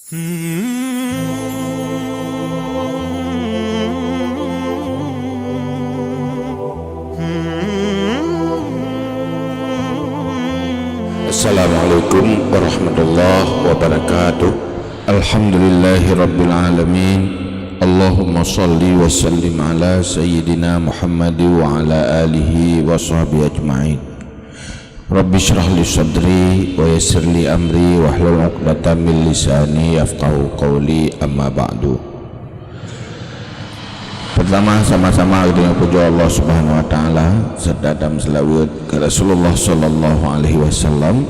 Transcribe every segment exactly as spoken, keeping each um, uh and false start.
Assalamualaikum warahmatullahi wabarakatuh. Alhamdulillahirabbil alamin. Allahumma salli wa sallim ala sayyidina Muhammad wa ala alihi wa sahbihi ajma'in. Rabbi shrah li sadri wa yassir li amri wahlul 'uqdatam min lisani yafqahu qawli, amma ba'du. Pertama, sama-sama geutanyoe pujoe Allah Subhanahu wa Taala, serta dan seulaweuet keu Rasulullah sallallahu alaihi wasallam,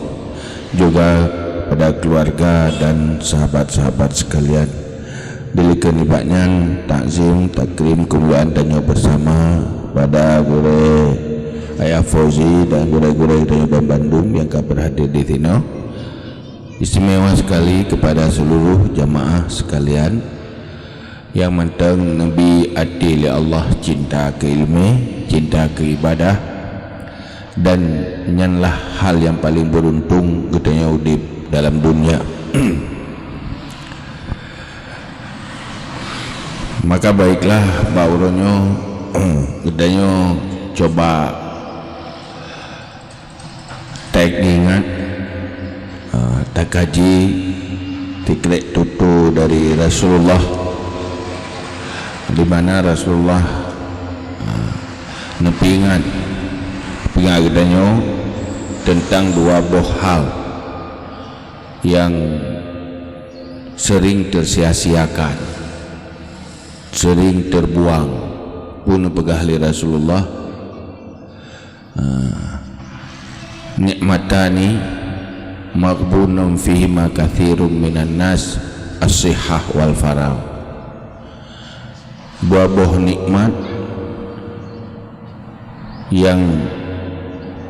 juga pada keluarga dan sahabat-sahabat sekalian. Dilikeue nibak nyan, takzim, takrim, keumuliaan tanyoe bersama pada gurée Ayah Fauzi dan gurée-gurée tanyoe ban bandum nyang ka berhadir di sinoe. Istimewa sekali kepada seluruh jamaah sekalian nyang mantong neubi até lé Allah cinta keu ileumé, cinta keu ibadah, dan nyanlah hal nyang paleng beuruntung geutanyoe udeb dalam dunia. Maka baiklah, bak uroe nyoe, geutanyoe cuba taingat, ah, takaji sikrek tutoe dari Rasulullah, di mana Rasulullah, ah, neupeuingat, peuingat geutanyoe teuntang dua boh hal nyang sering teusia-siakan, sering terbuang. Peue neupeugah lé Rasulullah? Ah, "Nikmatani maghbunun fihima katsirun minan nas, as-sihhah wal faragh." Dua boh nikmat nyang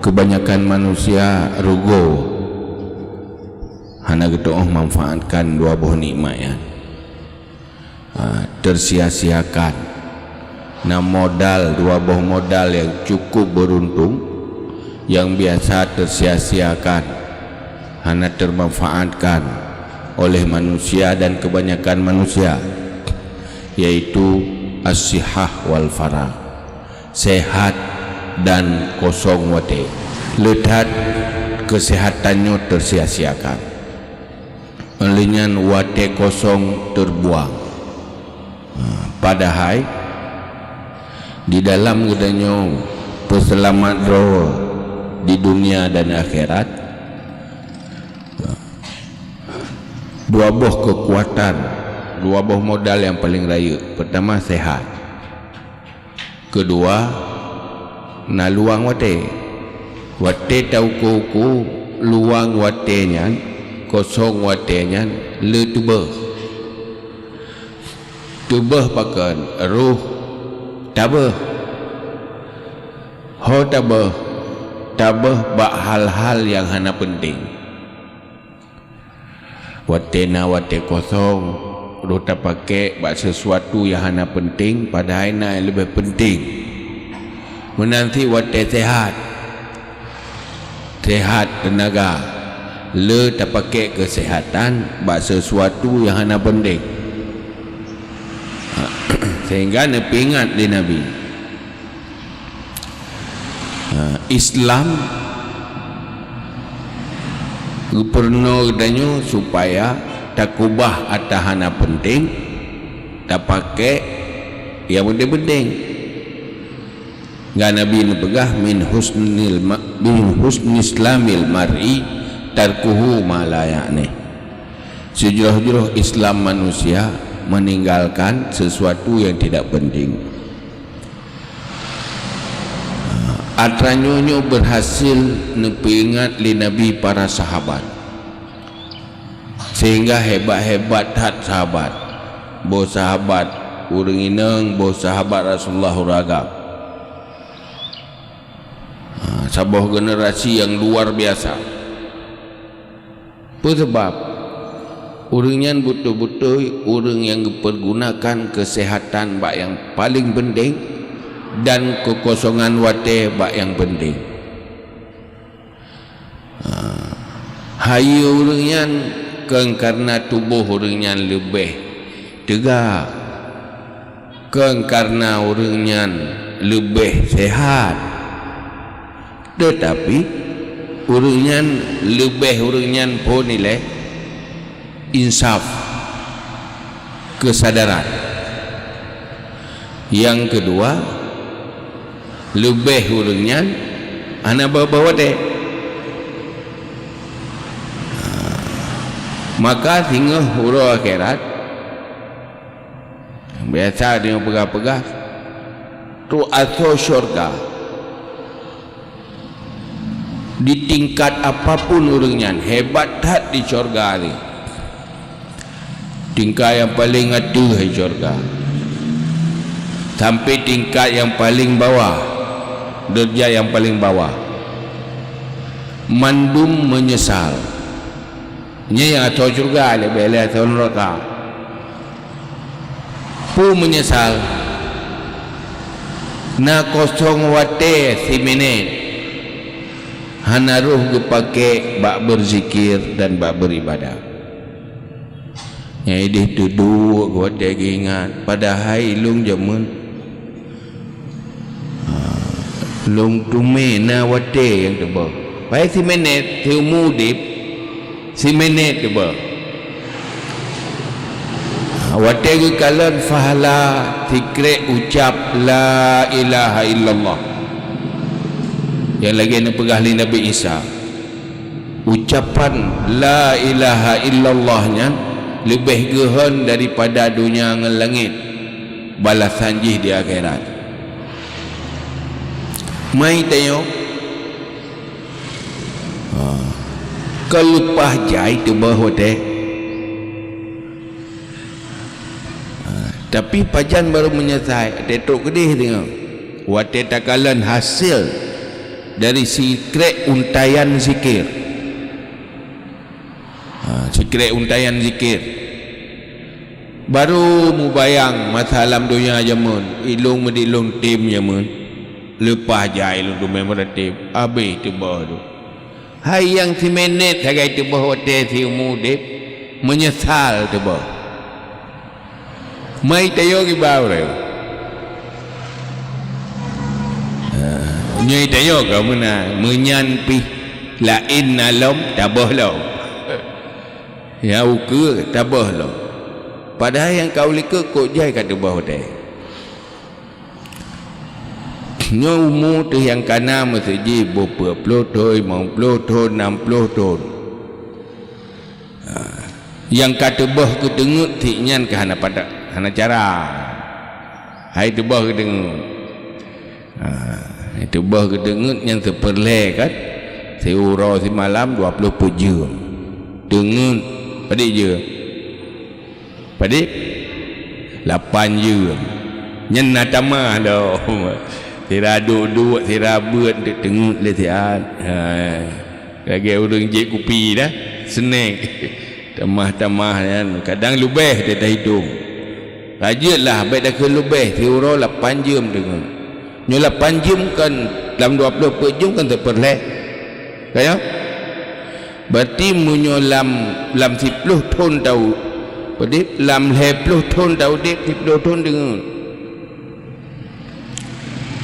keubanyakan manusia rugoe, hana geutu'oh manfaatkan dua boh nikmat nyan. Ah, tersia-siakan. Na modal, dua boh modal nyang cukup beuruntung, nyang biasa tersia-siakan, hana termanfaatkan oleh manusia dan kebanyakan manusia, yaitu as-sihah wal faragh, sehat dan kosong watée. Le that keuseuhatan nyoe tersia-siakan. Óh lheueh nyan watée kosong terbuang. Ha, padahai di dalam geutanyoe peuseulamat droe di dunia dan akhirat, dua boh keukuatan, dua boh modal nyang paleng rayeuk. Peurtama, sehat. Keudua, na luwang watée. Watée tauku-uku luwang watée nyan, kosong watée nyan, le teubeuh. Teubeuh pakon? Roh tabeuh. Ho tabeuh, tabeuh bak hal-hal nyang hana peunteng. Watée na watée kosong, roh tapakék bak sisuatu nyang hana peunteng, padahai na nyang leubeh peunteng. Meunan cit watée sehat, sehat teunaga, le tapakék keusehatan bak sisuatu nyang hana peunteng. Sehingga neupeuingat lé Nabi, Ha, Islam geupeurunoe geutanyoe supaya takubah ata hana peunteng, tapakék nyang peunteng-peunteng. Ngon Nabi neupeugah, "Min husnil ma-, min husni islamil mar'i tarkuhu ma la ya'nih." Seujroh-jroh Islam manusia meninggalkan sesuatu yang tidak penting. Atra nyoe nyoe beurhasil neupeuingat lé Nabi para sahabat, sehingga hebat-hebat that sahabat. Boh sahabat ureuëng inong, boh sahabat Rasulullah ureuëng agam. Ha, saboh generasi nyang luar biasa. Peue sabab? Ureuëng nyan beutôi-beutôi ureuëng nyang geupeurgunakan keuseuhatan bak nyang paleng peunteng dan keukosongan watée bak nyang peunteng. Ha, hayeue ureuëng nyan Kon kareuna tuboh ureuëng nyan leubeh teuga, kon kareuna ureuëng nyan leubeh sehat, teutapi ureuëng nyan leubeh ureuëng nyan phon ilée insaf, keusadaran. Nyang keudua, leubeh ureuëng nyan hana ba-, ba watée. Maka singoh uroe akhirat, biasa deungon peugah-peugah, trok asoe syurga. Di tingkat apapun ureuëng nyan, hebat that di syurga nyoe. Tingkat nyang paleng ateueh syurga, sampai tingkat nyang paleng bawah, deurajat nyang paleng bawah. Mandum meunyeusal. Nyan nyang asoe syurga, leubeh lé asoe neuraka. Peue meunyeusal? Na kosong watée siminét, hana roh geupaké bak beuzikir dan bak beuribadah. Nyang ideh teuduek watée geuingat, padahai ilong jameun, ha, lôn teumé na watée nyang teuboh. Pai siminét, siumu udeb, siminét teuboh. Ha, watée geukalon pahala sikrek ucap la ilaha illallah. Nyang lagée neupeugah lé Nabi Isa. Ucapan la ilaha illallah nyan leubeh geuhon daripada donya ngon langét balasan jih di akhirat. Mai tanyoe, ha, ka leupah jai teuboh watée. Ha, tapi pajan barô meunyeusai, watée trok keudeh deungoe. Watée takalon hasé dari sikrek untaian zikir. Ha, sikrek untaian zikir. Barô mubayang masa lam donya jameun, ilong meudilong tem jameun. Leupah jai ilong teumé meuratem, habéh teuboh tu. Hai nyang siminét sagai teuboh watée siumu udeb, meunyeusal teuboh. Mai tanyoe kiban uroe. Ha, nyoe tanyoe ka meunan, meunyan pih laén na lom taboh lom. Nyang ukeue taboh lom. Padahai nyang ka u likot kok jai ka teuboh watée. Nyoe umu teuh nyang kana meuseujih boh peuet ploh thon, limong ploh thon, nam ploh thon. Ha, nyang ka teuboh keu teungeut cit nyan ka hana pada, hana cara. Hai teuboh keu teungeut. Ha, teuboh keu teungeut nyan sipeureulée kan. Siuroe simalam dua ploh peuet jeuem. Teungeut padit jeuem? Padit? Lapan jeuem. Nyan na tamah lom. Sira duek-duek, sira beuet teungeut lé siat. Ha. Lagée ureuëng jieb kupi dah, snack. Tamah-tamah nyan, kadang leubeh teuh tahitong. Lanjutlah, bék takheun leubeh, siuroe lapan jeuem teungeut. Nyoe lapan jeuem kan, lam dua ploh peuet jeuem kan sipeureulée. Ka nyo? Berarti meunyoe lam, lam siploh thon taudeb, lam lhée ploh thon taudeb, siploh thon teungeut.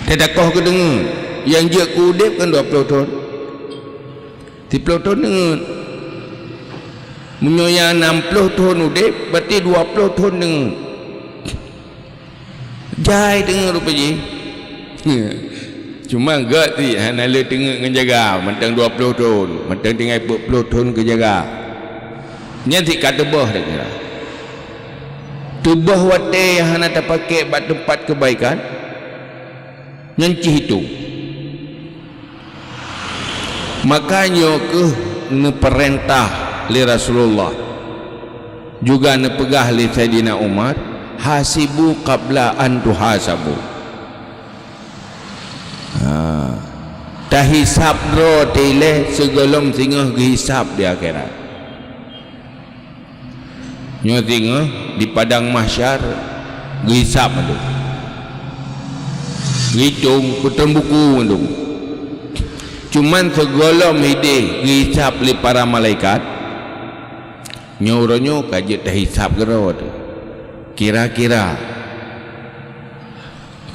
Teudakoh keu teungeut, nyang jeuet keu udeb kan dua ploh thon. Siploh thon teungeut. Meunyoe nyang nam ploh thon udeb, berarti dua ploh thon teungeut. Jai teungeut rupa jih. Cuma gét cit hana le teungeut ngon jaga, mantong dua ploh thon, mantong tinggai peuet ploh thon keu jaga. Nyan cit ka teuboh dah kira. Teuboh watée nyang hana tapaké bak teumpat keubaikan, nyan cit hitong. Maka nyoe kheueh neupeurintah lé Rasulullah, juga neupeugah lé Saidina Umar, "Hasibu qabla an tuhasabu." Ha. Tahisab droe teuh ilée sigohlom singoh geuhisab di akhirat. Nyoe singoh di padang mahsyar geuhisab mandum. Geuhitong, peutreun buku mandum. Cuman sigohlom ideh geuhisab lé para malaikat, Nyoe uroe nyoe ka jeuet tahisab keudroe teuh. Kira-kira,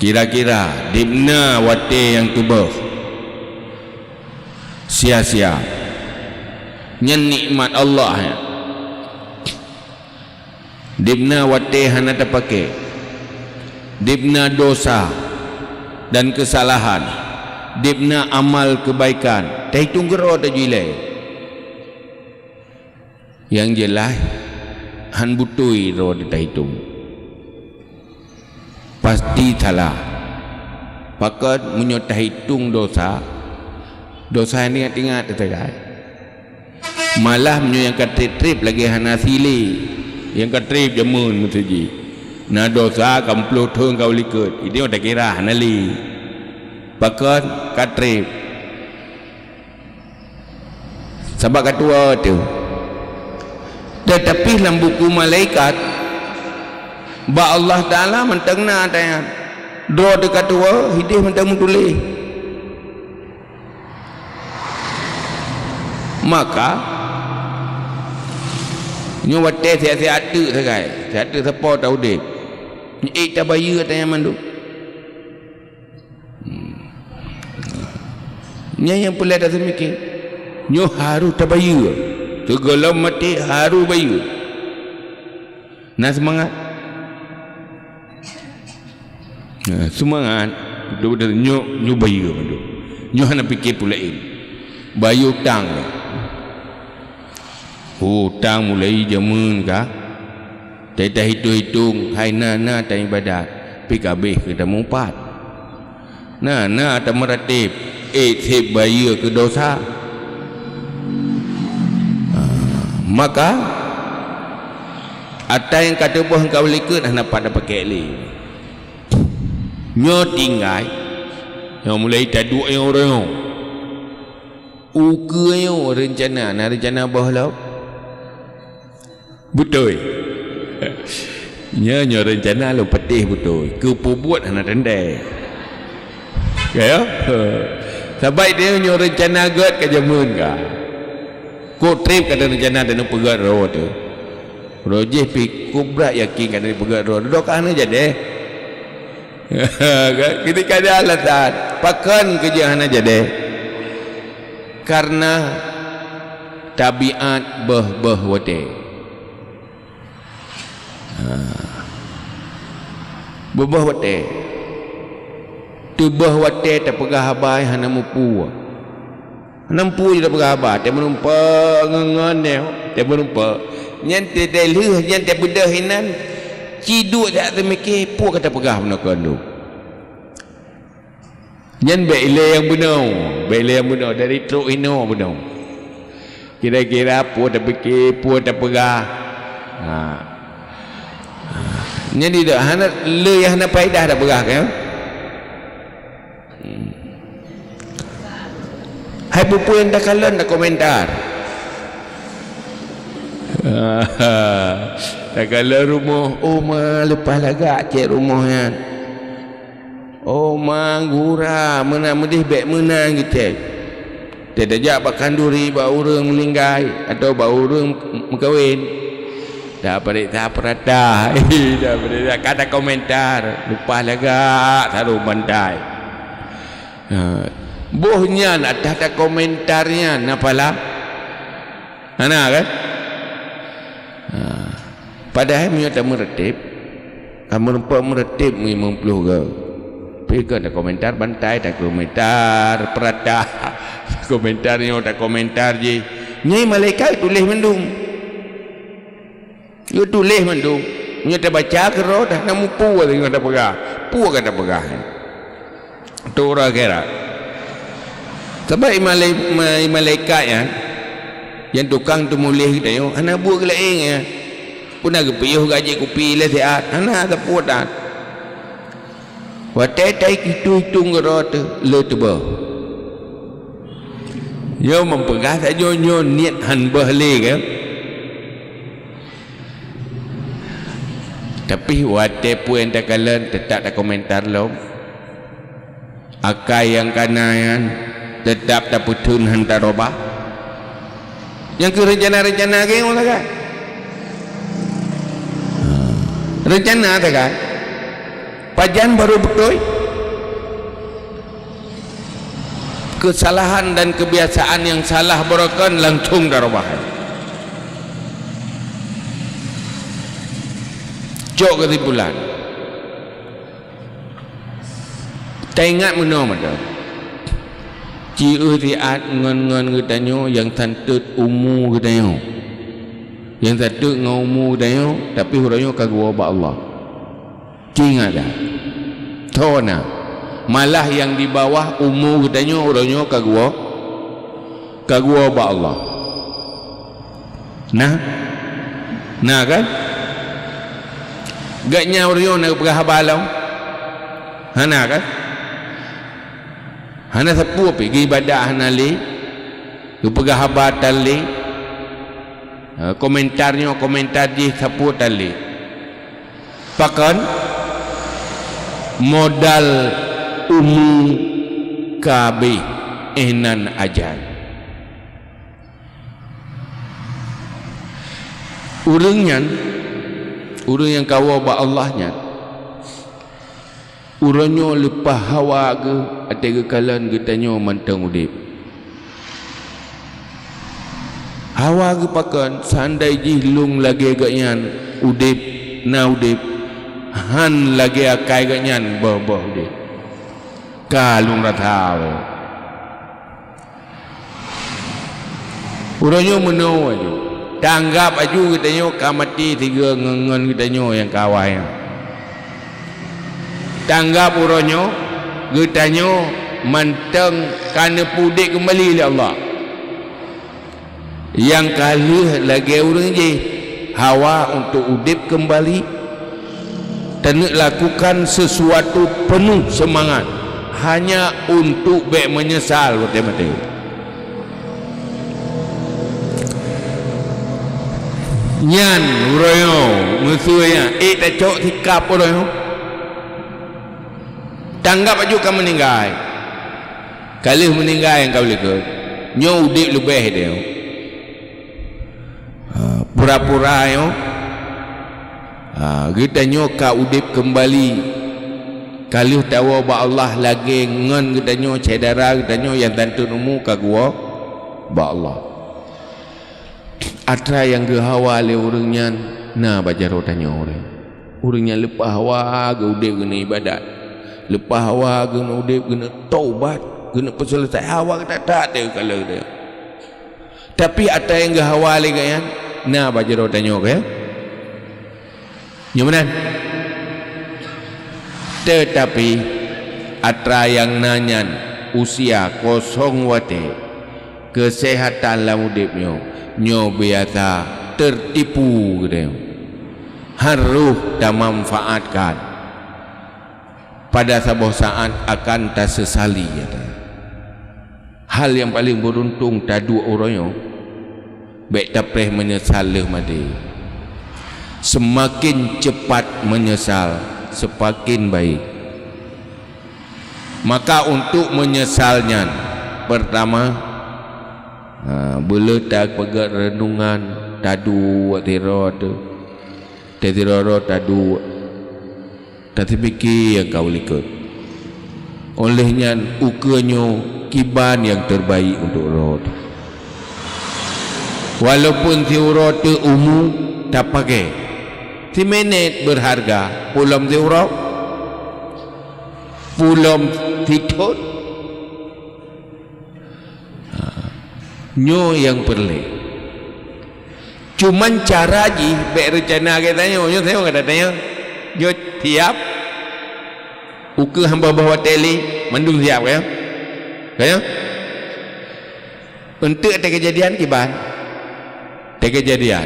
kira-kira dibna watée nyang teuböh sia-sia. Nyan nikmat Allah nyan. Dibna watée hana tapaké, dibna dosa dan keusalahan, dibna amal keubaikan, tahitung keudroe teuh jih ilée. Nyang jeulaih, han beutôi droe teuh tahitung. Pasti salah. Pakon meunyoe tahitung dosa, dosa nyang ingat-ingat teuh sagai. Malah meunyoe nyang ka treb-treb lagée hana si lé, nyang ka treb jameun meuseujid. Na dosa ka meuploh thon ka u likot, itu nyang takira hana lé. Pakon ka treb. Sabab ka tuwoe teuh. Teutapi lam buku malaikat, bak Allah Taala mantong na ata nyan. Droe teuh ka tuwoe, hideh mantong meutuléh. Maka, nyoe watée siat-siat teuk sagai, siat teuk sapo ta udeb. Nyoe ék tabayeue ata nyan mandum. Hmm. Nyan nyang peureulée taseumiké. Nyoe harôh tabayeue. Sigohlom maté harôh bayeue. Na seumangat? Na seumangat. Beutôi-beutôi nyoe, nyoe bayeue mandum. Nyoe hana pike peue laén. Bayeue utang. Utang mulai jameun ka. Teuh tahitung-hitung, hai na-na taibadat, pih ka abéh keu tameuupat. Na-na tameuratéb, ék seb bayeue keu dosa. Ah, maka, ata nyang ka teuboh nyang ka u likot hana pat tapaké lé. Nyoe tinggai, nyoe mulai taduek nyoe uroe nyoe. Ukeue nyoe reuncana, na reuncana boh lom? Beutôi. Nyoe, nyoe reuncana lôn patéh beutôi. Keu peubuet hana teuntée. Ka ya? Sabab nyoe, nyoe reuncana gét ka jameun ka. Kok treb ka reuncana dan peugét roh teuh. Roh jih pih kubrat yakin ka reuncana peugét roh. Dok ka hana jadi. Kan? Ketika ada alasan, pakon keu jih hana jadi. Karena tabiat beuh-beuh watée. Ha. Beuh-beuh watée. Teubeuh watée tapeugah haba hana mupeue. Hana mupeue jih tapeugah haba, teumeureumpok ngon-ngon nyoe, teumeureumpok. Nyan teuh lheueh, nyan teuh beudôh inan, ci duek that teumiké, peue ka tapeugah bunoe keu lôn. Nyan bék ilée nyang bunoe, bék ilée nyang bunoe, dari trok inoe bunoe. Kira-kira peue tapike, peue tapeugah. Ha. Nyan di hana, le nyang hana faedah tapeugah kan? Hmm. Hai peue-peue nyang takalon takomentar. Takalon rumoh, oh ma leupah lagak cék rumoh nyan. Oh ma gura, meunan meudeh bék meunan geucék. Teuh tajak bak khanduri bak ureuëng meuninggai atawa bak ureuëng meukawen. Dak pareksa peurata, dak pareksa kata komentar, leupah lagak sarong bantai. Ha, boh nyan atawa kata komentar nyan na pahala? Hana kan? Ha. Padahai meunyoe tameuratéb, ka meurumpok meuratéb limong ploh goe. Pi kon takomentar bantai, takomentar peurata, takomentar nyoe, takomentar jih. Nyan malaikat tuléh mandum. Geutuléh mandum. Meunyoe tabaca keudroe, dah na mupeue lagée tapeugah. Peue ka tapeugah nyan? Teura akhirat. Sabab i malai-, ma-, i malaikat nyan, nyang tukang teumuléh geutanyoe, hana buet keu laén nyan. Peue na geupiôh gaji kupi lé siat, hana sapeue that. Watée tahitung-hitung keudroe teuh, le teuböh. Nyoe meupeugah sajoe nyoe niet han böh lé kan? Tapi watée peue nyang takalon, teutap takomentar lom. Akai nyang kana nyan teutap tapeutheun han tarubah. Nyang keu reuncana-reuncana geuh ngon sagai. Rencana teuka, pajan barô beutôi. Kesalahan dan kebiasaan nyang salah baroekon langsung tarubah. Cok keusimpulan. Taingat meunoe mantong. Ci-, eu siat ngon-ngon geutanyoe nyang santeut umu geutanyoe. Nyang santeut ngon umu geutanyoe, tapi uroe nyoe ka geuwoe bak Allah. Ci ingat dah. Tho na. Malah nyang di bawah umu geutanyoe uroe nyoe ka geuwoe, ka geuwoe bak Allah. Nah. Nah kan? Gobnyan uroe nyoe na geupeugah haba lom? Hana kan? Hana sapeue pih, geuibadat hana lé, geupeugah haba tan lé. Ha, komentar nyoe, komentar jih sapeue tan lé. Pakon? Modal umu ka abéh, eh nan ajan. Ureuëng nyan, ureuëng nyang ka woe bak Allah nyan, uroe nyoe leupah hawa geuh, até geukalon geutanyoe mantong udeb. Hawa geuh pakon, seundai jih lôn lagée gobnyan udeb, na udeb, hán lagée akai gobnyan boh-boh udeb. Ka lôn rasa wée. Uroe nyoe meunoe aju. Tanggab aju geutanyoe ka maté sigoe ngon, ngon geutanyoe nyang ka awai nyan. Tanggab uroe nyoe geutanyoe mantong ka neupeuudeb keumbali lé Allah. Nyang ka lheueh lagée ureuëng jih hawa untuk udeb keumbali, taneuk lakukan sesuatu peunoh seumangat, hanya untuk bék meunyeusal watée maté. Nyan uroe nyoe, meuseu nyan, ék tacok sikab uroe nyoe. Tanggab aju ka meuninggai. Ka lheueh meuninggai nyang ka u likot. Nyoe udeb leubeh deh. Ha, pura-pura nyoe. Ha, geutanyoe ka udeb keumbali. Ka lheueh tawoe bak Allah lagée ngon geutanyoe syedara geutanyoe nyang tanteun umu ka geuwoe bak Allah. Atra nyang geuhawa lé ureuëng nyan na bak jaroe tanyoe ureuëng. Ureuëng nyan leupah hawa geuh udeb geuneuk ibadat. Leupah hawa geuneuk udeb geuneuk taubat, geuneuk peuseuleusoe hawa geuh that-that teuh ka lheueh teuh. Tapi atra nyang geuhawa lé gobnyan na bak jaroe tanyoe keu. Nyoe meunan. Teutapi, atra nyang na nyan usia kosong watée, keuseuhatan lam udeb nyoe, nyoe biasa teutipu geutanyoe. Harôh tamanfaatkan. Pada saboh saát akan taseusali gata. Hal nyang paleng beuruntung taduek uroe nyoe, bék tapreh meunyeusal lheueh maté. Seumaken ceupat meunyeusal, seumaken baik. Maka untuk meunyeusal nyan, peurtama, ha, beuleueh tapeugét reunungan, taduek sidroe teuh, tasidroe-droe taduek. Tateupiké nyang ka u likot. Óh lheueh nyan, ukeue nyoe kiban nyang teubaik untuk droe teuh. Walaupun siuroe teuh umu tapaké, siminét beurharga, peulom siuroe, peulom sithon. Ha. Nyoe nyang peureulée. Cuman cara jih bék reuncana geutanyoe. Nyoe tanyoe gata tanyoe. Nyoe siab. Ukeue hamba boh watée lé, mandum siab, ka nyoe? Ka nyoe? Eunteuk teukeujadian kiban? Teukeujadian.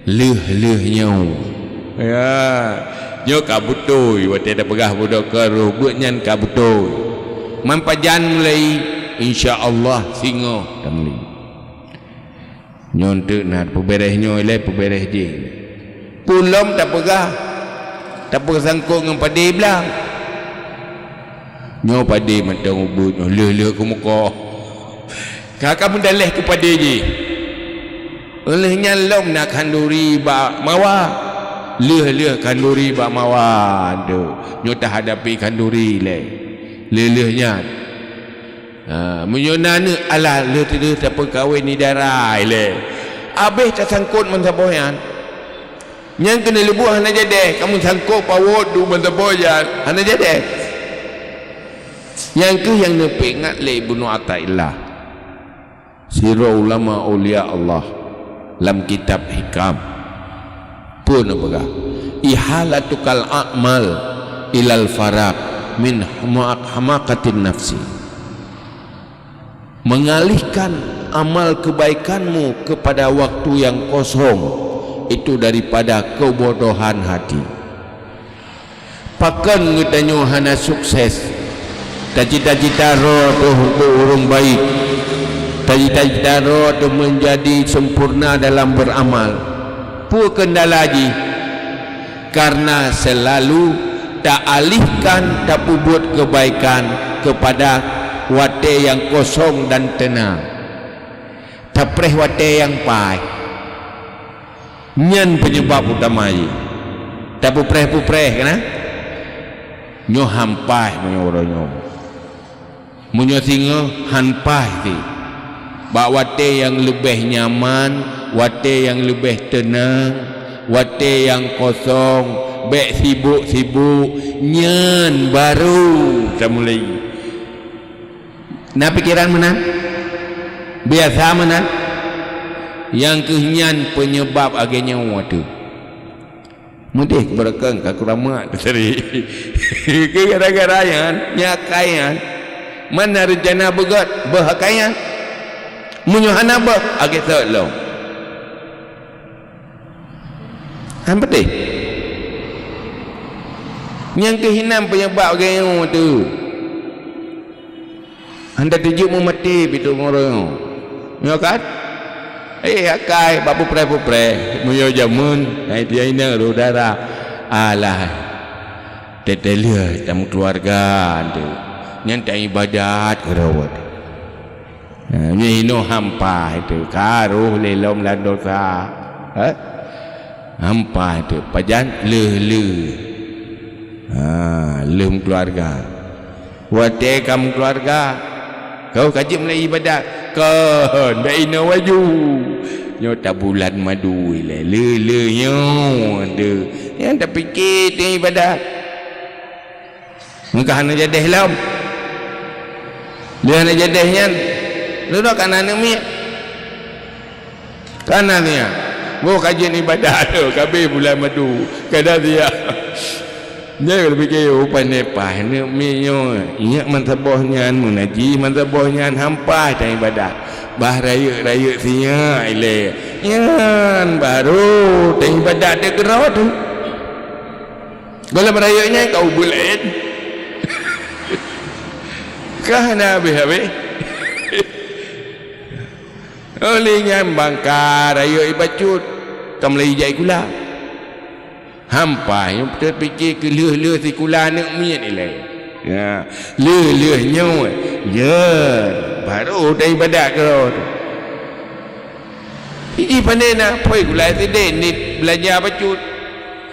Lheueh-lheueh nyoe. Ya, nyoe ka beutôi watée tapeugah budok keu roh, buet nyan ka beutôi. Man pajan mulai, insya Allah singoh tameuli. Nyoe teuk na peubeureh nyoe ilée, peubeureh jih. Peulom tapeugah, tapeusangkot ngon padé blang. Nyoe padé mantong ubit nyoe lheueh-lheueh keumeukoh. Ka, ka meudaleh keu padé jih. Óh lheueh nyan lom na khanduri bak mawa. Lheueh-lheueh khanduri bak mawan tu, nyoe tahadapi khanduri lé. Lheueh-lheueh nyan. Ha, meunyoe na aneuk, alah, lheueh-lheueh tapeukawen di dara lé. Abéh tasangkot meusaboh nyan. Nyang keuneuk leubuh hana jadeh, kamoe sangkot pawot du meusaboh nyan, hana jadeh. Nyang kheueh nyang neupeuingat lé Ibnu Athaillah. Sidroe ulama aulia Allah lam kitab Hikam peue neupeugah, "Ihalatukal a'mal ilal farag min hama-, hamaqatin nafsi." Mengalihkan amal kebaikanmu kepada waktu yang kosong, itu daripada kebodohan hati. Pakon geutanyoe hana sukses? Tacita-cita droe teuh untuk ureuëng baik. Tacita-cita droe teuh menjadi sempurna dalam beramal. Peue kendala jih? Karena selalu taalihkan tapeubuet kebaikan kepada watée nyang kosong dan tenang. Tapreh watée nyang paih. Nyan peunyeubab utama jih. Tapeupreh-peupreh kana? Nyoe han paih meunyoe uroe nyoe. Meunyoe singoh han paih sih. Bak watée nyang leubeh nyaman, watée nyang leubeh teunang, watée nyang kosong, bék sibuk-sibuk, nyan barô tamulai. Na pikeran meunan? Biasa meunan? Nyang kheueh nyan peunyeubab lagée nyoe teuh. Meudeh keubeureukan ka kuramat tadi. Keu gara-gara nyan, nyan akai nyan. Mana reuncana beugét beuh akai nyan? Meunyoe hana beuh, lagée sot lom. Han peudeh. Nyang kheueh inan peunyeubab lagée nyoe teuh. Han tateujeuet meumaté pih teungoh uroe nyoe. Nyoe kan? Eh, akai bak peupreh-peupreh. Meunyoe jameun, hai tiang inong roh dara. Alah. Teuteulheueh tameukeuluwarga teuh. Nyan taibadat keudroe. Ha, nyoe inoe han paih teuh, ka roh lé lom lam dosa. Ha? Han paih teuh, pajan lheueh-lheueh. Ha, lheueh meukeuluwarga. Watée ka meukeuluwarga, kau ka jeuet mulai ibadat. Kon, bék inoe laju. Nyoe tabulan madu ilée, lheueh-lheueh nyoe teuh. Nyang tapike teuh ibadat. Meuka hana jadeh lom. Lé hana jadeh nyan, lôn ka na aneuk miet. Ka na nyan. Boh ka jeuet ibadat tu, ka abéh bulan madu, ka na siat. Nyan ka pike, "Oh, pandai paih aneuk miet nyoe. Ingat meusaboh nyan, meunaji meusaboh nyan, han paih tan ibadat. Bah rayeuk-rayeuk sinyak ilée. Nyan barô tan ibadat deuh keudroe teuh." Gohlom rayeuk nyan ka ubeut laén. Ka hana habéh-habéh. Óh lheueh nyan bangka rayeuk ibacut, ka mulai ijak sikula. Han paih nyoe teupike keu lheueh-lheueh sikula aneuk miet ilée. Ya, lheueh-lheueh nyoe, ya, barô tan ibadat keudroe. Jih pandai na, phôi gulai sideh nit beulanja bacut.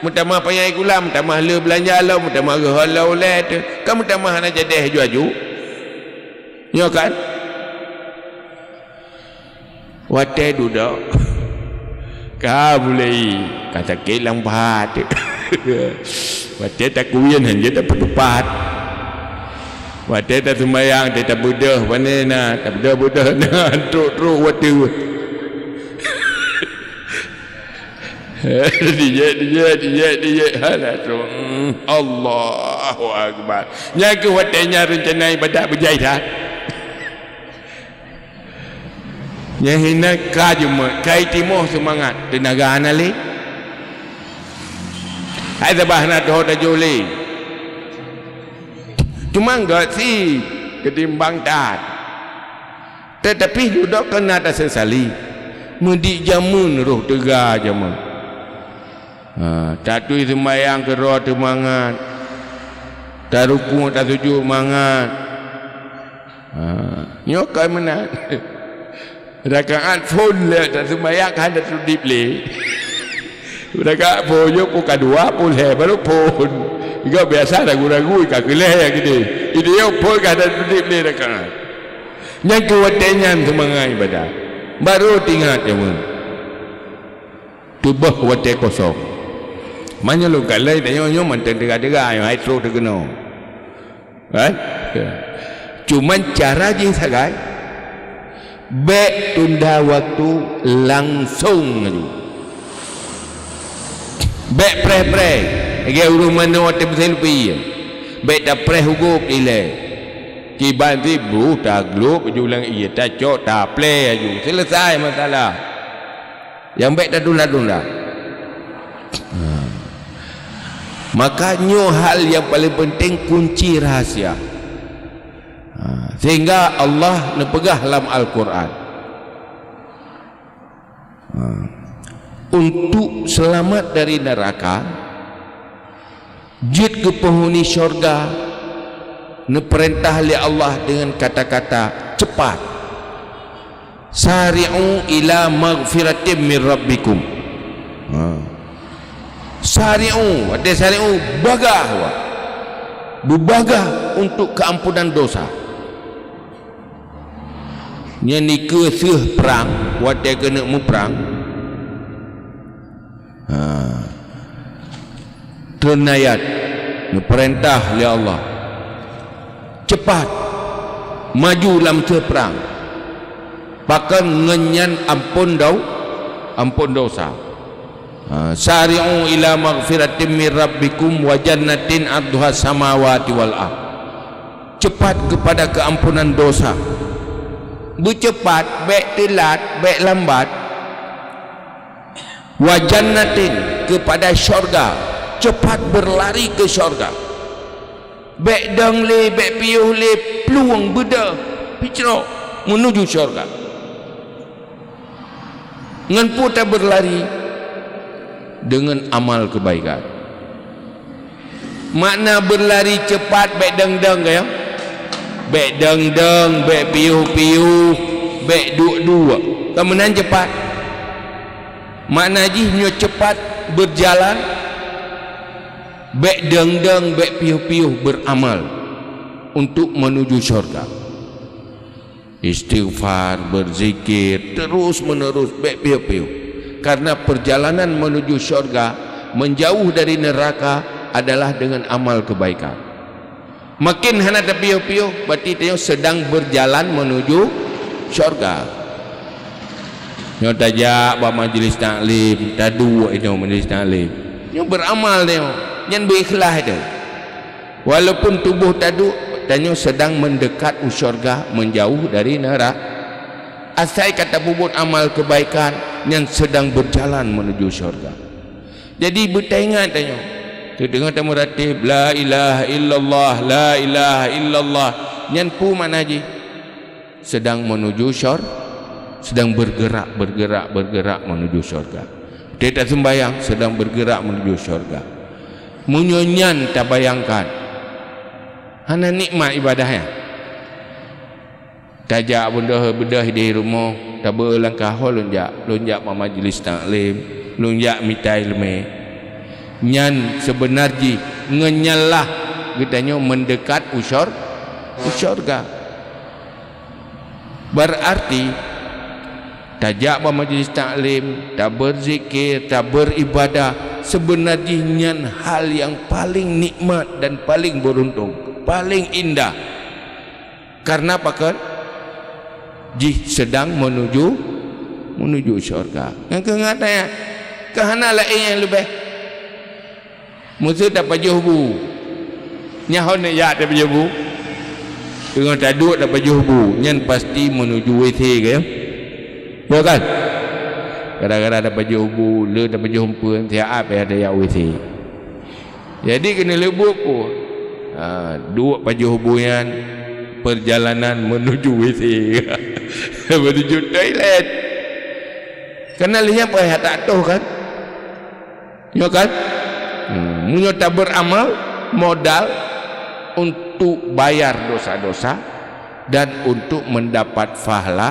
Meutamah panyai gula, meutamah le beulanja lom, meutamah geuhôi lom ulée teuh, ka meutamah hana jadeh aju-aju. Nyoe kan? Watée dudoe, ka bulée, ka sakét lam pahat. Watée takuyun, hanjeuet tapeuteupat. Watée taseumayang, watée tabeudôh, pane na, tabeudôh-beudôh na, trok-trok watée. Dijek, dijek, dijek, dijek, hana trok. Hmm, Allahu Akbar. Nyan keuh watée nyan reuncana ibadat beujai that. Nyang hina ka jeumeut, ka itimoh seumangat, teunaga hana lé. Hai sabah hana teuho tajôh lé. Cuma gét si keutimbang that. Teutapi dudoe keunan taseusali. Meudik jameun roh teuga jameun. Ha, tatui seumayang keudroe teumangat. Tarukuk tasujut mangat. Ha, nyoe ka meunan. Rakaat phon lé taseumayang hana tudip lé. Rakaat phôn nyoe pukon dua, pukon lhèe baru phôn. Ingat biasa ragu-ragu ka keu lhèe nyang keudeh. Idéh nyoe phôn ka hana teudip lé rakaat. Nyang keu watèe nyan seumangat ibadat. Baru teuingat nyoe. Tuboh watèe kosong. Meunyoe lôn kalon tanyoe nyoe mantong teuga-teuga nyoe hai troh teukeunoe. Kan? Cuman cara jih sagai, bèk tunda waktu langsong laju. Bèk preh-preh, lagèe ureueng manoe watèe meuseuleupi. Bèk tapreh u gob ilèe. Kiban sibru taglôb baju lam ié, tacok, taplè laju. Seuleusai masalah. Nyang bèk tatunda-tunda. Ha. Maka nyoe hal nyang paleng peunteng, kunci rahsia. Ha. Sehingga Allah neupeugah lam Al-Quran, ha, untuk selamat dari neraka, jeuet keu penghuni syurga, neupeurintah lé Allah deungon kata-kata, "Cepat! Sari'u ila maghfiratim mir rabbikum." Ha. Sari'u, watèe sari'u, bagah, wah. Beubagah untuk keuampunan dosa. Nyan dikeue seuh prang, watèe keuneuk muprang. Ha. Treun ayat neupeurintah lé Allah, "Cepat, maju lam seuh prang, pakon ngon nyan amphon dau-, amphon dosa." Ha, "Sari'u ila maghfiratim mir rabbikum wa jannatin 'arduhas samawati wal ard." Cepat kepada keampunan dosa. Beucepat, bèk teulat, bèk lambat. "Wa jannatin," kepada syurga, cepat berlari ke syurga. Bèk dong lé, bèk piôh lé, plueng beudôh, picrok menuju syurga. Ngon peue tabeurlari? Deungon amal keubaikan. Makna beurlari ceupat, bèk dong-dong, ka nyo? Bèk dong-dong, bèk piôh-piôh, bèk duek-duek. Ka meunan ceupat. Makna jih nyoe ceupat beurjalan, bèk dong-dong, bèk piôh-piôh beuramal untuk menuju syurga. Istighfar, berzikir, terus-menerus, bèk piôh-piôh. Karena perjalanan menuju syurga, menjauh dari neraka adalah dengan amal kebaikan. Makin hana tapiôh-piôh, berarti tanyoe sedang berjalan menuju syurga. Nyoe tajak bak majlis taklim, taduek nyoe majlis taklim. Nyoe beramal tanyoe, nyan beuikhlaih teuh. Walaupun tuboh taduek, tanyoe sedang mendekat u syurga, menjauh dari neraka. Asai ka tapeubuet amal kebaikan, nyan sedang berjalan menuju syurga. Jadi, beutaingat tanyoe. Teudeungoe tameuratéb, "La ilaha illallah, la ilaha illallah." Nyan peue makna jih? Sedang menuju syur-, sedang bergerak, bergerak, bergerak menuju syurga. Teuh taseumbahyang, sedang bergerak menuju syurga. Meunyoe nyan tabayangkan, hana nikmat ibadah nyan. Tajak beudôh, beudôh di rumoh, tabeu langkah ho lôn jak, lôn jak bak majlis taklim, lôn jak mita ileumèe. Nyan seubeuna jih ngon nyan lah geutanyoe mendekat u syur-, u syurga. Berarti, tajak bak majlis taklim, tabeuzikir, taberibadah, seubeuna jih nyan hal nyang paleng nikmat dan paleng beuruntung, paleng indah. Karena pakon? Jih sedang menuju, menuju syurga. Nyang keu ngat nyan, keu hana laén nyang leubeh. Meuseu tapajoh bu. Nyan ho neujak tapajoh bu. Teungoh taduek tapajoh bu, nyan pasti menuju W C kan? Ya kan? Gara-gara tapajoh bu, le tapajoh empeuen, siat payah tajak W C. Jadi keuneuk leubuet peue? Ha, duek pajoh bu nyan, perjalanan menuju W C. Menuju toilet. Karena lheueh nyan payah tak toh kan? Nyo kan? Hmm, meunyoe taberamal, modal untuk bayar dosa-dosa dan untuk mendapat pahala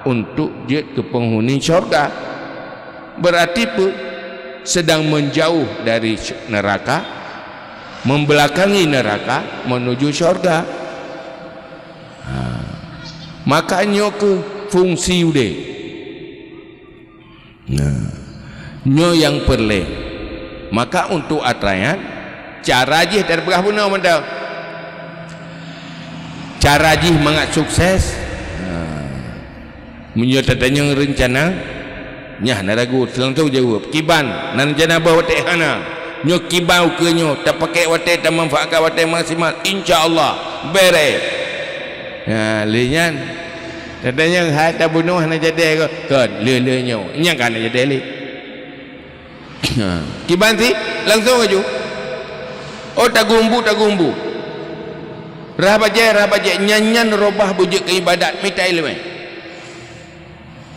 untuk jeuet keu penghuni syurga. Berarti peue? sedang menjauh dari neraka, membelakangi neraka menuju syurga. Ha. Maka nyoe keuh fungsi udeb. Nah, nyoe nyang peureulée. Maka untuk atra nyan, cara jih teupeugah bunoe mantong. Cara jih mangat sukses. Nah, meunyoe tatanyong reuncana, nyan hana ragu, langsung jaweueb. Kiban, na reuncana boh watée hana. Nyoe kiban ukeue nyoe, tapakék watée, tamanfaatkan watée maksimal, insya Allah, bereh. Nah, lé nyan, tatanyong hai tabunoe hana jadi kon, kon, le-le nyoe. Nyan ka hana jadi lé. Ha, kiban sit, langsung laju. Oh, tagumbu, tagumbu. Rhah bajée, rhah bajée, nyan-nyan robah beujeuet keu ibadat, mita iéleumé.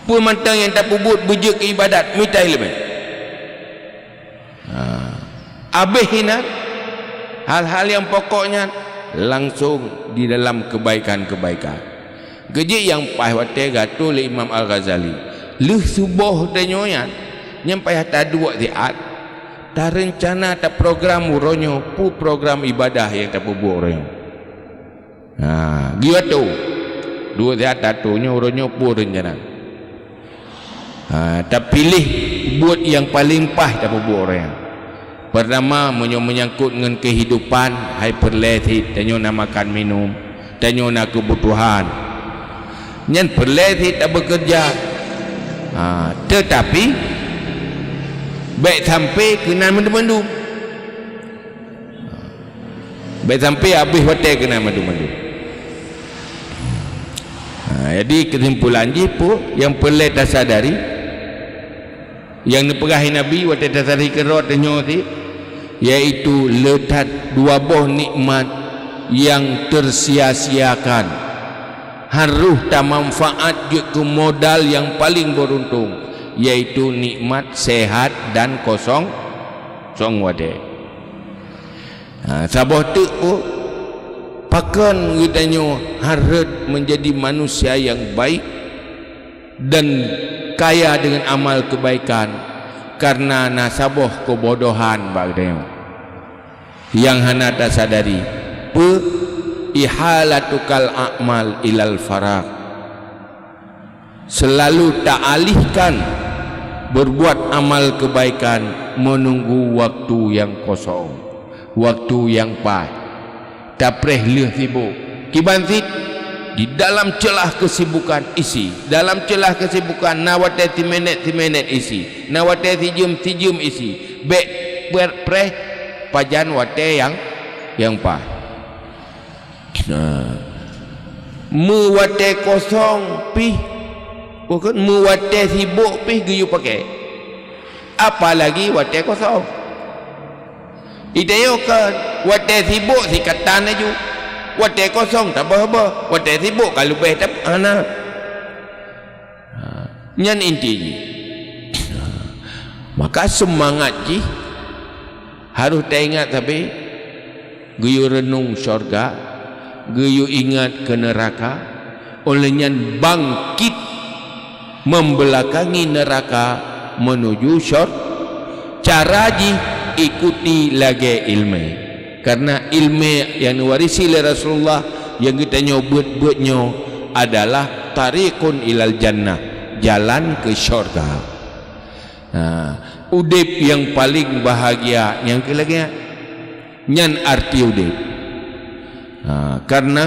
Peue mantong nyang tapeubuet beujeuet keu ibadat, mita iéleumé. Ha. Abéh inan, hal-hal nyang pokok nyan langsung di dalam kebaikan-kebaikan. Geujik nyang paih watée geuatoe lé Imam Al-Ghazali. Lheueh suboh tanyoe nyan, nyang payah taduek siat, tareuncana, taprogram uroe nyoe peue program ibadah nyang tapeubuet uroe nyoe. Ha, geuatoe. Duek siat taatoe nyoe uroe nyoe peue reuncana. Ha, tapiléh buet nyang paleng paih tapeubuet uroe nyan. Peurtama, meunyoe meunyangkot ngon keuhidupan, hai peureulée sit, tanyoe na makan minum, tanyoe na keubutuhan. Nyan peureulée sit tabeukeureuja. Ha, teutapi, bék sampai keunan mandum-mandum. Bék sampai habéh watée keunan mandum-mandum. Ha, jadi keusimpulan jih peue nyang peureulée tasadari, nyang neupeugah Nabi watée tasadari keudroe tanyoe sit, yaitu le that dua boh nikmat nyang tersia-siakan. Harôh tamanfaat jeuet keu modal nyang paleng beuruntung, yaitu nikmat sehat dan kosong, kosong watée. Ha, saboh teuk peue, pakon geutanyoe hareuet menjadi manusia nyang baik dan kaya dengan amal kebaikan, karena na saboh keubodohan bak geutanyoe nyang hana tasadari. Peue? Ihalatukal a'mal ilal faragh. Selalu taalihkan berbuat amal kebaikan menunggu waktu nyang kosong, waktu nyang paih. Tapreh lheueh sibok. Kiban sit, di dalam celah kesibukan isi, dalam celah kesibukan na watée siminét-siminét isi, na watée sijeuem-sijeuem isi. Bék preh pajan watée nyang, nyang paih. Nah, meuwatée kosong pih, bukan meuwatée sibok pih geuyue pakai. Apalagi watée kosong. Itanyoe kan watée sibok sikatan laju. Watée kosong tabeuh-beuh. Watée sibok ka leubeh tab-, hana. Ha, nyan inti jih. Ha, maka seumangat jih harôh taingat sabe, geuyue reunong syurga, geuyue ingat keu neuraka, óh lheueh nyan bangkit membelakangi neuraka meunuju syur-, cara jih ikuti lagée iéleumé. Karena iéleumé nyang neuwarisi lé Rasulullah nyang geutanyoe beuet-beuet nyoe adalah tariqun ilal jannah, jalan keu syurga. Ha, udeb nyang paleng bahagia nyang keu lagée nyan. Nyan arti udeb. Ha, karena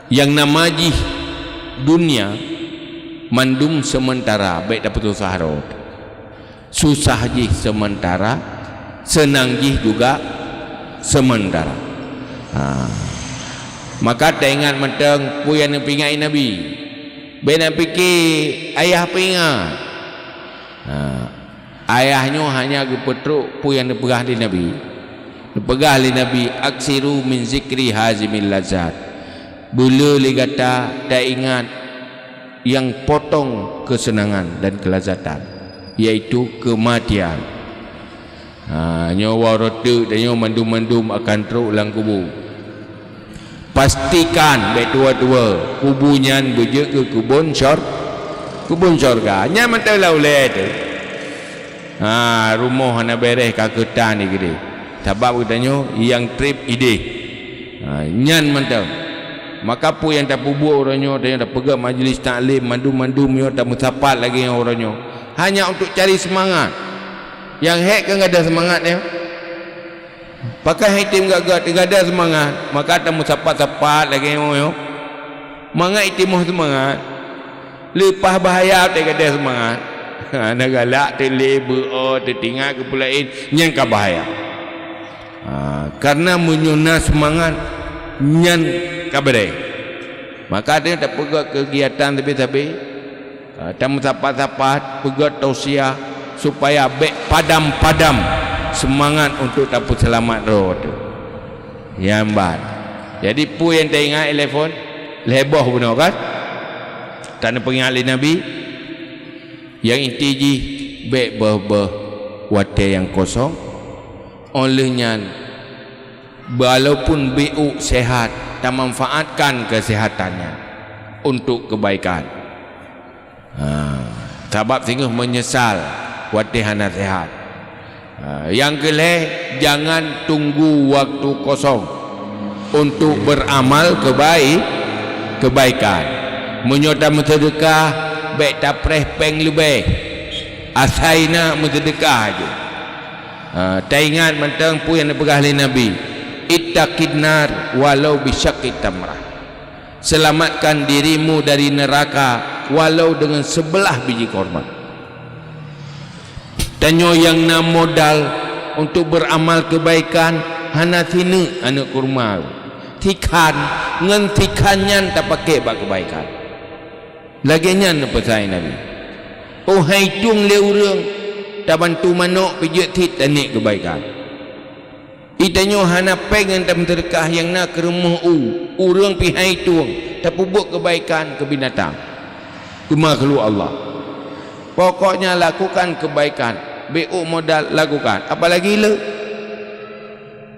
nyang nama jih dunia mandum seumeuntara, bék tapeususah droe. Susah jih seumeuntara, seunang jih juga seumeuntara. Ha. Maka taingat mantong peue nyang neupeuingat Nabi. Bék na pike ayah peuingat. Ha. Ayah nyoe hanya geupeutrok peue nyang neupeugah lé Nabi. Neupeugah lé Nabi, "Aksiru min zikri hazimil lazat." Beule lé gata taingat nyang potong keuseunangan dan keulazatan, yaitu keumatian. Ha, nyoe waroe teuk dan nyoe mandum-mandum akan trok lam kubu. Pastikan bék tuwoe-tuwoe kubu nyan beujeuet keu keubon syur-, keubon syurga. Nyan mantong lam ulée teuh. Ha, rumoh hana bèrèh ka keutan di keudeh. Sabab geutanyoe nyang treb ideh. Ha, nyan mantong. Maka peue nyang tapeubuet uroe nyoe, tanyoe tapeugöt majlis taklim, mandum-mandum nyoe tameusapat lagèe nyoe uroe nyoe. Hanya untuk cari seumangat. Nyang hék kan gadôh seumangat nyoe. Pakon han item gét-gét, gadôh seumangat, maka tameusapat-sapat lagèe nyoe. Mangat itimoh seumangat. Leupah bahya teuh gadôh seumangat. Hana galak teulé beu-o teutingat keu peulaén, nyan ka bahya. Ha, kareuna meunyoe na seumangat, nyan ka bèrèh. Maka teuh tapeugöt keugiatan sabe-sabe. Ha, tameusapat-sapat, peugöt tausiah supaya bèk padam-padam seumangat untuk tapeuseulamat droe teuh. Nyan ban. Jadi peue nyang taingat lé phon? Lhèe boh bunoe kan? Taneupeuingat lé Nabi, nyang inti jih bèk beuh-beuh watèe nyang kosong. Óh lheueh nyan, walaupun beuh seuhat, tamanfaatkan keuseuhatan nyan untuk keubaikan. Ha, sabab singoh meunyeusal watèe hana seuhat. Ha, nyang keulhèe, jangan tunggu waktu kosong untuk beramal kebai-, kebaikan. Meunyoe tameuseudeukah, bèk tapreh pèng leubeh. Asai na meuseudeukah aja. Ha, taingat mantong peue nyang neupeugah lé Nabi, "Ittaqin nar walau bisyaqqi tamrah." Selamatkan dirimu dari neraka walau dengan sebelah biji korma. Tanyoe nyang na modal untuk beramal kebaikan, hana sineuk aneuk kurma. Sikhan, ngon sikhan nyan tapaké bak kebaikan. Lagèe nyan neupeusan Nabi. Oh hai tueng lé ureueng, tabantu manok pijeuet cit taniet kebaikan. Di tanyoe hana pèng nyang tameuseudeukah nyang na keu rumoh u, ureueng pih hai tueng, tapeubuet keubaikan keu binatang, keu makhluk Allah. Pokoknya lakukan kebaikan, beuh modal lakukan, apalagi le.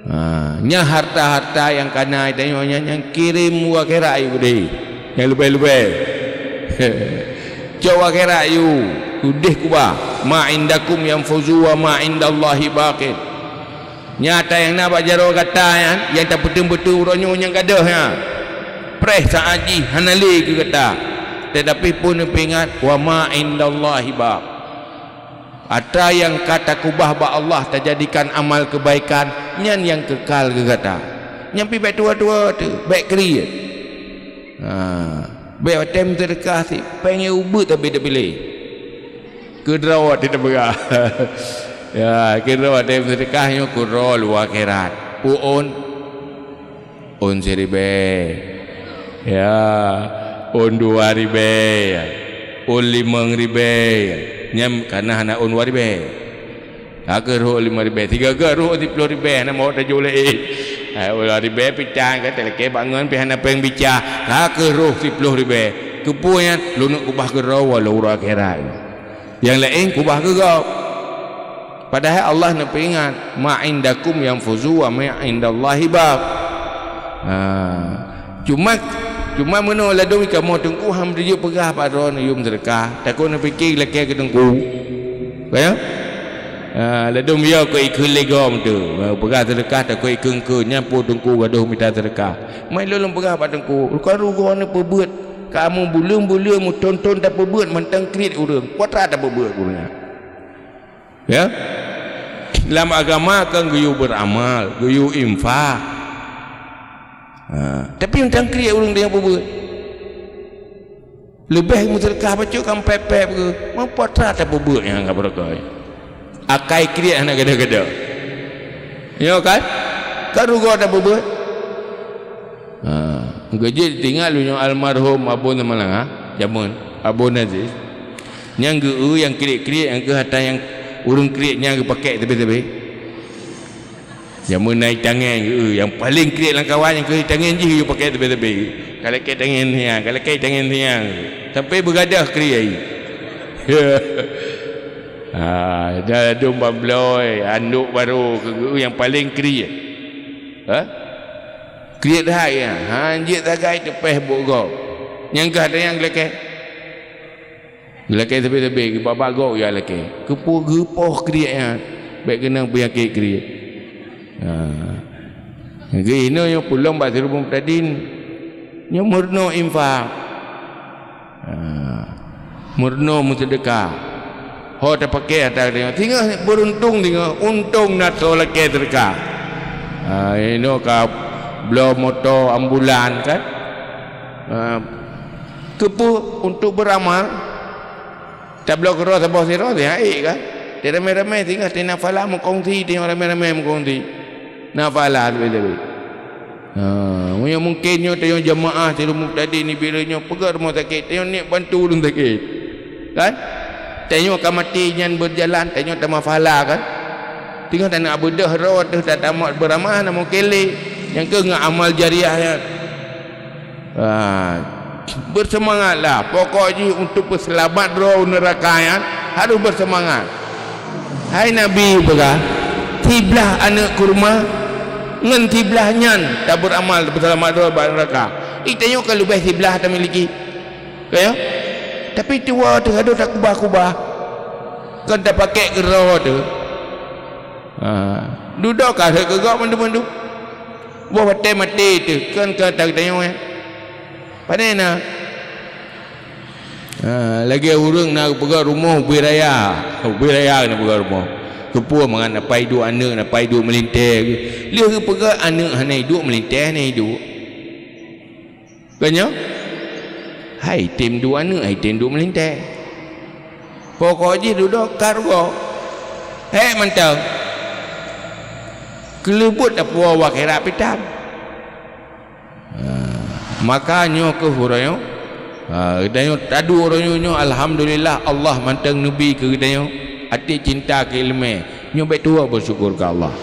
Ha, nyan harta-harta nyang kana di tanyoe nyan, nyang kirém u akhirat ayue keudeh. Nyang leubeh-leubeh. Cok u akhirat ayue, keudeh kubah. Ma indakum yanfuzu wa ma indallahi baqin. Nyata nyang na bak jaroe gata nyan, nyang tapeuteun-peuteun uroe nyoe nyang gadôh nyan. Preh saát jih hana lé keu gata. Tetapi peue neupeuingat, "Wa ma indallahi baq." Atra nyang ka takubah bak Allah tajadikan amal keubaikan, nyan nyang keukal keu gata. Nyan pih bèk tuwo-tuwo teuh, bèk kriet. Ha, bèk watèe meuseudeukah cit, pèng ubit tapi tapiléh. Keudroe watèe tapeugah. Ya, keudroe watèe meuseudeukah nyoe keudroe luwa akhirat. Ôn, ôn siribèe. Ya, ôn dua ribèe. Ya. Ôn limong ribèe. Ya. Nyan kana hana ôn dua ribèe. Ka keuh rhot limong ribèe, sigoe-goe rhot siploh ribèe, hana meuhok tajok lé. Hai, ulah ribèe pih tan, ka talakèe bak ngon pih hana pèng bica. Ka keuh rhot siploh ribèe. Keupeue nyan? Lôn neuk kubah keu droe lôn uroe akhirat. Nyang laén kubah keu gob. Padahai Allah neupeuingat, "Ma indakum yanfuzu wa ma indallahi baq." Ha. Cuma, cuma meunoe ladôm kamoe teungku han meujeuet peugah bak droeneuh yum seudeukah, takot neupike lakèe keu teungku. Ka nyo? Ha, ladôm yo keu ikheun lé gob teuh. Ha, peugah seudeukah takot ikheun-kheun, nyan po teungku gadôh mita seudeukah. Mai lôn lôn peugah bak teungku, "Rugoe-rugoe neupeubeuet, kamoe buleuen-buleuen meuthon-thon tapeubeuet mantong kriet ureueng, peue atra tapeubeuet ureueng nyan." Ya. Lam agama kan geuyue beuramal, geuyue infak. Ha, tapi mantong kriet ureueng nyang peubeuet. Leubeh meuseudeukah bacut kan pèp-pèp geuh. Meupatra tapeubeuet nyang ka beureukai. Akai kriet hana gada-gada. Ya kan? Kan rugoe tapeubeuet. Ha, geujeuet teuingat lôn nyoe almarhum Abon Malanga, jameun Abon Aziz. Nyang geu-eu nyang kriet-kriet nyang keuh atra nyang ureueng kriet nyan geupakèk teubi-teubi. Jameun na itangen geu-eu, nyang paleng kriet lam kawan nyang keuh itangen jih geupakèk teubi-teubi. Ka lakèe tangen siang, ka lakèe tangen siang. Sampai beugadôh kriet. Ha, dah dum babloe, andok barô keu geu-eu nyang paleng kriet. Ha? Kriet hai nyan, han jeuet sagai teupèh buet gob. Nyang keuh atra nyang geulakèe. Geulakée sabe-sabe, geubaba gob ya lakée. Keupeue geupoh kriet nyan? Bék keunong peunyakét kriet. Ha. Geuh inoe nyoe peulom bak Sirul Mubtadin. Nyoe meurunoe infak. Ha. Meurunoe meuseudeukah. Ho tapaké atra deungon. Singoh beuruntung singoh, untông na soe lakée seudeukah. Ha, inoe ka bloe moto ambulan kan. Ha. Keupeue? Untuk beuramal. Tabloe keudroe saboh sidroe, si aik kan? Teuramé-ramé singoh teunafalah meukongsi, teuramé-ramé meukongsi. Nafalah sabe-sabe. Ha, meunyoe mungken nyoe tanyoe jeumaáh Sirul Mubtadin nibak nyoe peugah rumoh sakét, tanyoe niet bantu ureuëng sakét. Kan? Tanyoe ka maté nyan beujalan, tanyoe tamafalah kan? Singoh taneuk beudôh droe teuh tatamong beuramal na mungken lé. Nyang keuh ngon amal jariah nyan. Ha, beuseumangatlah. Pokok jih untuk peuseulamat droe u neuraka nyan harôh beuseumangat. Hai Nabi peugah, "Siblah aneuëk kurma ngon siblah nyan tabeuramal peuseulamat droe bak neuraka." Ih, tanyoe ka leubeh siblah tamiliki. Ka ya? Tapi tuwoe teuh adoe takubah-kubah. Kon tapakék keudroe teuh. Ha, dudoe ka rhot keu gob mandum-mandum. Boh watée maté teuh, kon ka tageutanyoe, eh. Pane na? Ha, lagée ureuëng na geupeugah rumoh ubé raya. Ubé raya na peugah rumoh. Keupeue mangat na pai duek aneuëk, na pai duek meulintée. Lheueh geupeugah aneuëk hana iduek, meulintée hana iduek. Kon nyoe? Hai tem duek aneuëk, hai tem duek meulintée. Pokok jih dudoe ka rugoe. Hék mantong. Keuleubeut tapuwoe u akhirat pih tan. Ha, maka nyoe keuh uroe nyoe. Ha, geutanyoe taduek uroe nyoe, nyoe alhamdulillah Allah mantong neubi keu geutanyoe até cinta keu iéleumé. Nyoe bék tuwoe beusyukur keu Allah.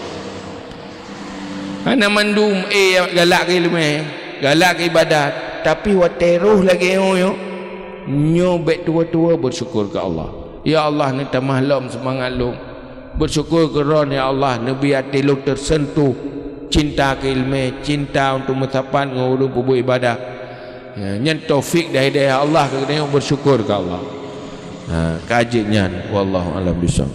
Hana mandum, eh, galak keu iéleumé, galak keu iébadat, tapi watée roh lagée nyoe, nyoe bék tuwoe-tuwoe beusyukur keu Allah. Ya Allah, neutamah lom seumangat lôn. Beusyukur keu Droen, ya Allah, neubi até lôn teuseuntoh cinta keu iéleumé, cinta untuk meusapat ngon ureuëng peubuet iébadat. Ya, nyan taufik dan hidayah Allah keu geutanyoe, beusyukur keu Allah. Ha, ka jeuet nyan. Wallahu a'lam bishawab.